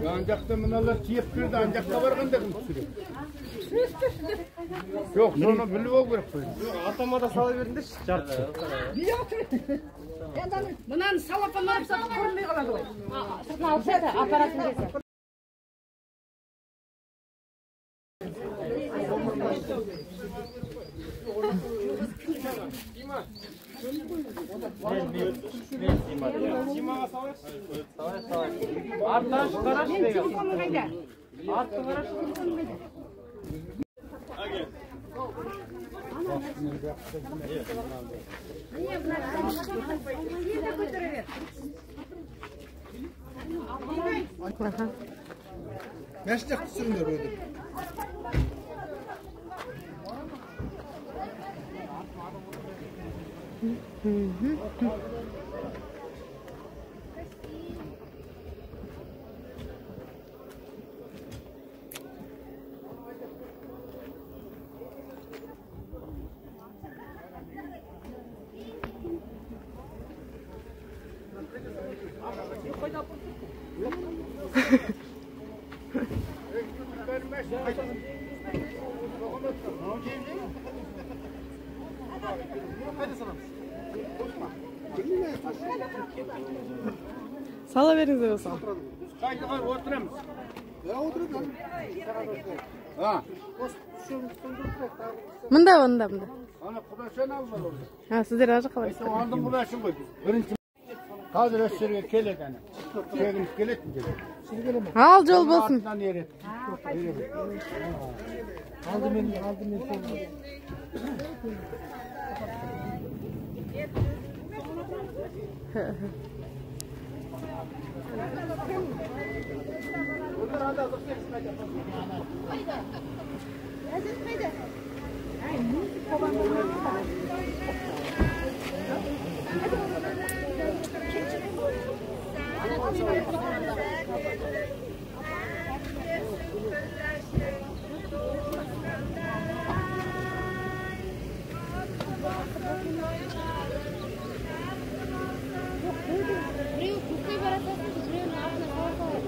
Ан жақта мыналар тиеп кірді, ан жаққа барғанда кім түсіреді? Жоқ, соны біліп алу керек қой. Атамада сала беріңдерші, жартысы. Мынаны салапан алып сатып көрінбей қалады ғой. Сыртына алып тастайды, аппаратын кезде. Димаға салайықшы. Арттан қарашы. Телефоның қайда? Артты қарашы. Мәшін жақты түсіріңдер өйдіп. Сала беріңіздер осыған. Біз қайда отырамыз? Мында, мында, мында. Ана құдашаны алып ал орда. Ha, сіздер ар жаққа барасыздар. Алдың құдашын ғой біз. Бірінші қазір осы жерге келеді ана. Шегініп келеді мына жерге. Ал жол болсын. Артынан ереді. Алдымен Біреу көкке бара салсын, біреуінің артына сала салады.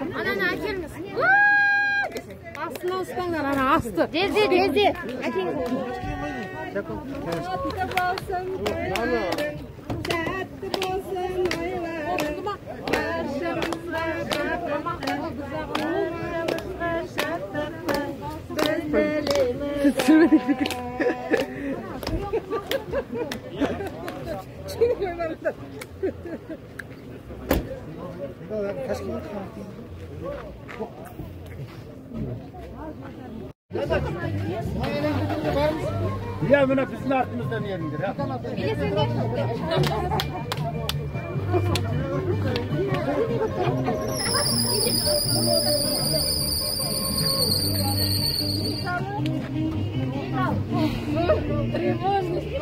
Ананы әкеліңіз. Астына ұстаңдар, ана асты. Жерде, жерде. Әкеліңіз. Сәтті болсын тойларың, сәтті болсын ойларың. Баршамызға бақытты, баршамызға шаттықты біз тілейміз. Ya mına біздің артымыздан еріңдер. Тревожность.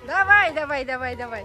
Давай, давай, давай, давай.